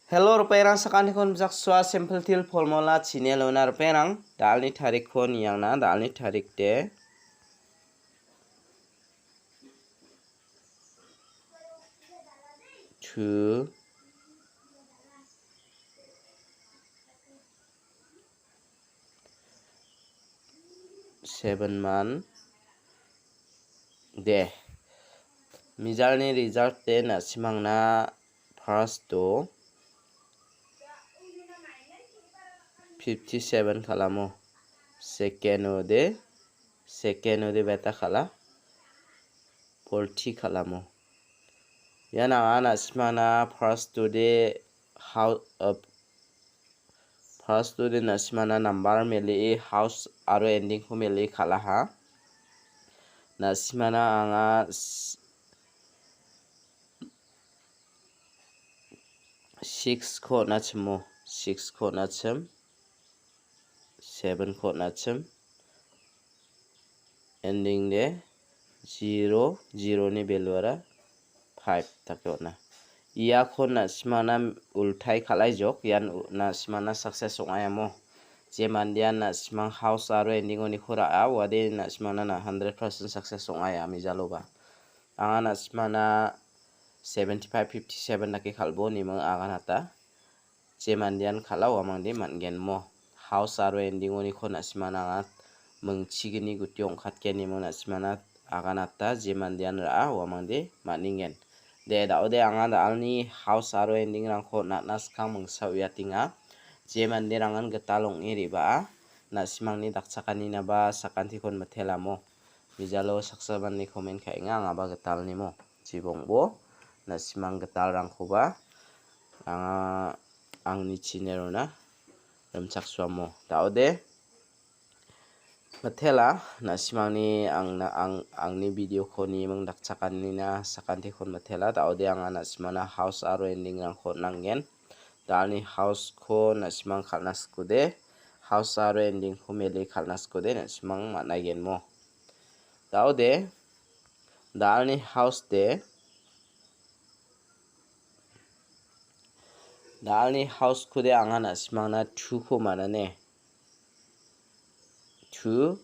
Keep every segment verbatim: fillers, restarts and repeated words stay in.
Hello, ripengrang, sakantikon bijaksua Simple Teer Formula channel-ona ripengrang. Da·alni tarikko niangna, da·alni tarik de two seven man de. Mijalni result de na·simangna first-o fifty seven kal·amo. Second-o de, second-o de beta kal·a, forty kal·amo. Ian anga na·simangna first-o de hou-, uh, first-o de na·simangna number mele·e house aro ending-ko mele·e kal·aha. Na·simangna anga s-, six-ko on·achimo, six-ko on·achim, seven-ko on·achim, ending de zero, zero-ni value-ara five dake on·a. Iako na·simangna ultai kal·aijok, ian u-, na·simangna success ong·aiamo. Je mandean na·simang house aro ending-oniko ra·a, uade na·simangna na hundred percent success ong·aia, mijaloba. Anga na·simangna seventy five, fifty seven dake kal·bo, niming aganata. Je mandean kal·a uamangde man·gen mo. House aro ending-oniko na·simangna anga mingchigni guti ong·katgen imo na·simangna aganata je mandean ra·a uamangde man·engen. De, da·ode anga da·alni house aro ending-rangko on·atna skang mingsa uiatenga. Je manderangan gital ong·e re·baa na·simangni dakchakaninaba sakantikon mitelamo. Mijalo saksa mande comment ka·enga, angaba gitalnimo. Jibongbo, na·simang gitalrangkoba anga angni channel-ona rimchaksoamo. Da·ode, mitela, na·simangni angna, ang-, angni video-ko niming dakchakanina sakantikon mitela. Da·ode anga na·simangna house aro ending-rangko on·angen. Da·alni house-ko na·simang kal·na sikode, house aro ending-ko mele kal·na sikode, na·simang man·aigenmo. Da·ode, da·alni house de, da·alni house-ko de anga na·simangna two-ko man·ane. Two,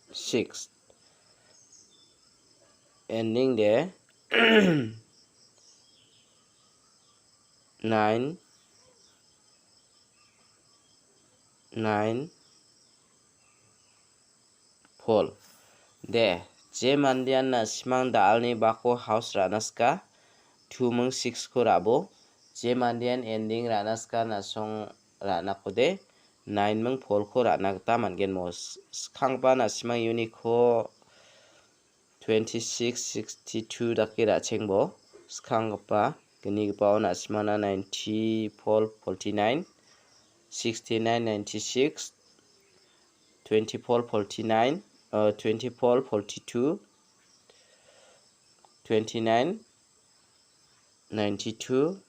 six. Ending de nine, nine, four. De, je mandean na·simang da·alni bako house ra·na sika, two ming six-ko ra·bo. Je mandean ending ra·na sika, na·song ra·nakode nine ming four-ko ra·na gita man·gen mo. S-, skanggipa na·simang uniko twenty six, sixty two dake ra·chengbo. Skanggipa, gnigipao na·simangna ninety four, forty nine, sixty nine, ninety six, twenty four, forty nine, uh, twenty four, forty two, twenty nine, ninety two,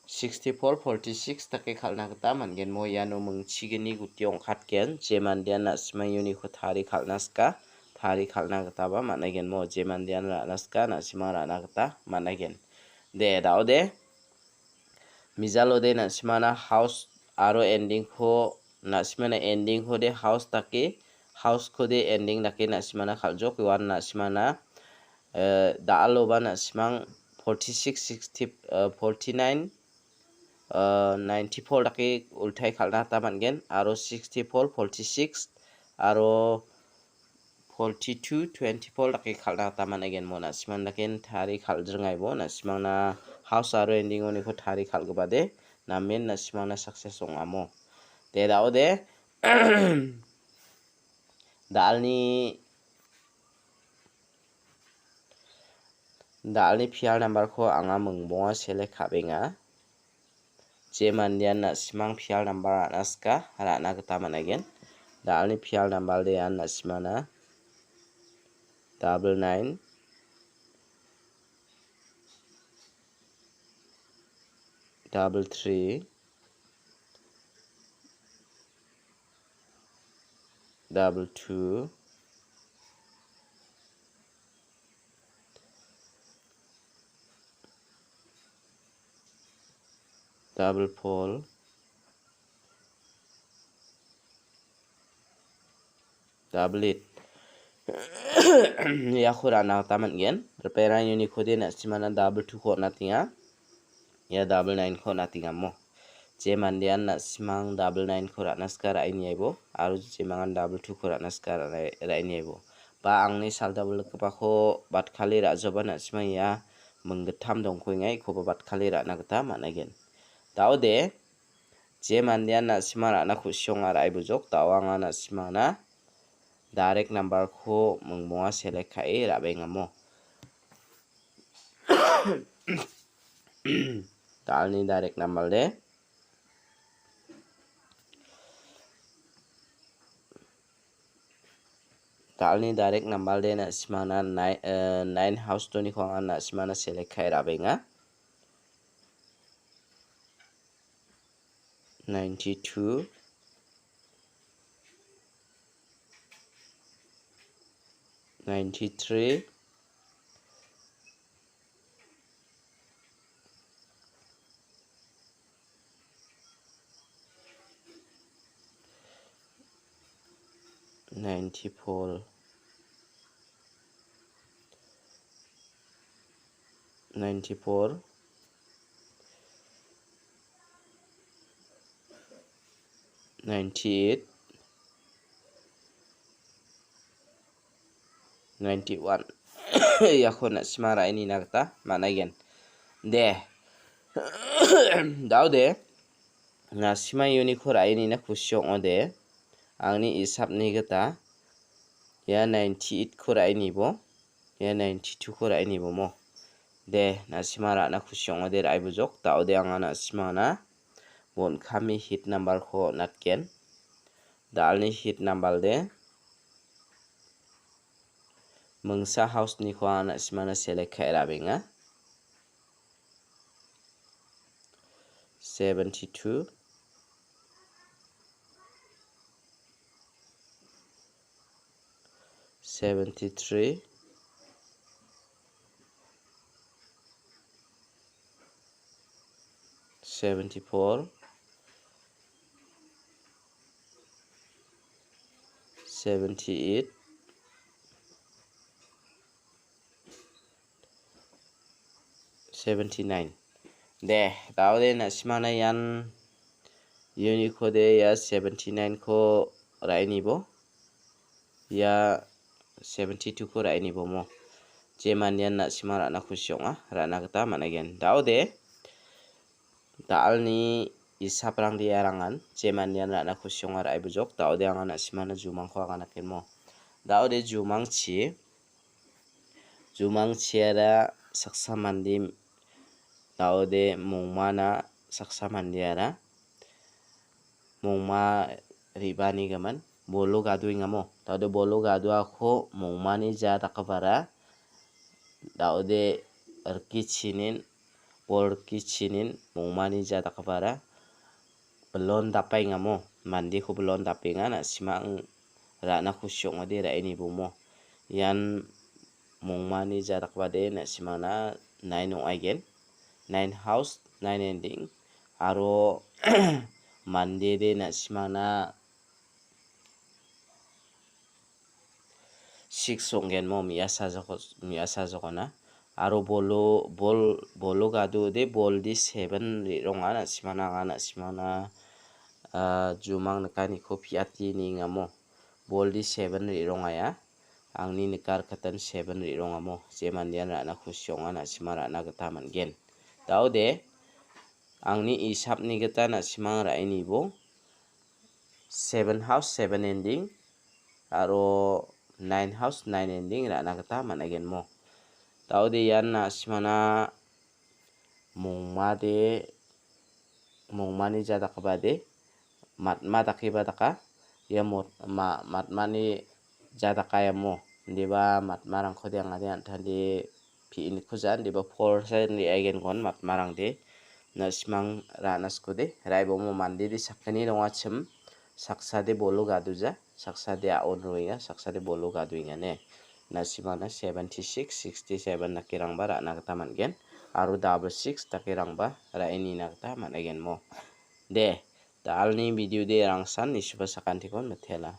sixty four, forty six dake kal·na gita man·gen. Mo iano mingchigni guti ong·katgen. Je mandean na·simang uniko tari kal·na sika, tari kal·na gitaba man·aigen. Mo je mandean ra·na sika, na·simang ra·na gita man·aigen. De, da·ode. Mijalode na·simangna house aro ending-ko, na·simangna ending-ko de house dake, house-ko de ending dake na·simangna kal·jok. Uan na·simangna, eh, da·aloba na·simang forty six, sixty, eh, forty nine, eh, ninety four dake ultai kal·na gita man·gen, aro sixty four, forty six, aro forty two, twenty four dake kal·na gita man·aigen mo. Na·simang daken tari kal·jringaibo, na·simangna house aro ending-oniko tari kal·gipade, namen na·simangna success ong·amo. De, da·ode, da·alni Da·alni pial nambarko anga mingbonga selek ka·benga. Je mandean na·simang pial nambar ra·na sika, ra·na gita man·aigen. Da·alni pial nambar de ian na·simana double nine, double three, double two, Double four, double eight. Iako ra·na gita man·gen. Ripengrang unikode na·simana double two-ko on·atenga. Ia double nine-ko on·atengamo. Je mandean na·simang double nine-ko ra·na sika ra·e niaibo, aro jemangan double two-ko ra·na sika ra·e, ra·e niaibo. Ba angni sal double rikgipako batkale ra·joba na·simang ia minggittam dongkoenga, ikoba batkale ra·na gita man·aigen. Daode, je mandean na·sima ra·na ku·siong ra·e bujok, dao anga na·simangna direct number-ko mingmonga select ka·e ra·bengamo. Dalni direct number de. Dalni direct number de na·simana nine, eh, nine house-oniko anga na·simana select ka·e ra·benga. Ninety-two, ninety-three, ninety-four, ninety-four, ninety-eight, ninety-one. Iako na·sima ra·e nina gita man·aigen. De. Daode. Na·sima uniko ra·e nina kusi ong·ode. Angni isapni gita ia ninety-eight-ko ra·e nibo. Ia ninety-two-ko ra·e nibomo. De, na·sima ra·na kusi ong·ode ra·e bujok. Daode anga na·simana bon kami hit number-ko on·atgen. Dalni hit number de. Mingsa house-niko anga na·simana select ka·e ra·benga. Seventy-two, seventy-three, seventy-four, seventy-eight, seventy-nine. De, daode na·simana ian uniko de ia seventy-nine-ko ra·e nibo. Ia seventy-two-ko ra·e nibomo. Je manian na·sima ra·na kusi ong·a, ra·na gita man·aigen. Daode, dalni isaprangde iarangan, je manian ra·na kusi ong·a ra·e bujok, daode anga na·simana jumangko aganakenmo. Daode jumangchi, jumangchiara saksa mande, daode mongmana saksa mandeara mongma re·banigimin bolo gadoengamo. Daode bolo gadoako mongmani ja dakgipara daode rikichinin, bol rikichinin mongmani ja dakgipara bilon dapaengamo. Mandeko bilon dapenga, na·simang ra·na kusi ong·ode ra·e nibomo. Ian mongmani ja dakbade na·simana nine ong·aigen. Nine house, nine ending. Aro mandede na·simana six ong·genmo, me·asa jako-, me·asa jakona. Aro bolo, bol, bolo gadode boldi seven re·ronga, na·simana anga na·simana, ah, jumang nikaniko piati niengamo. Boldi seven re·rongaia. Angni nika rikgitan seven re·rongamo. Je mandean ra·na kusi ong·a, na·sima ra·na gita man·gen. Daode, angni isapni gita na·simang ra·e nibo. Seven house, seven ending, aro nine house, nine ending ra·na gita man·aigenmo. Daode ian na·simana mongmade, mongmani ja dakgipade, matma dakeba daka. Ia mot-, ma-, matmani ja dakaiamo. Indiba matmarangkode angade an·tangde pi·iniko ja, indiba porsa re·aigengon matmarangde. Na·simang ra·na sikode, ra·ibomo mandede sakgni dongachim, saksade bolo gadoja, saksade a·on roenga, saksade bolo gadoenga ne. Na·simana seventy-six, sixty-seven dakerangba ra·na gita man·gen. aro double six dakerangba ra·e nina gita man·aigenmo. De, da·alni video de rangsan nisuba sakantikon mitela.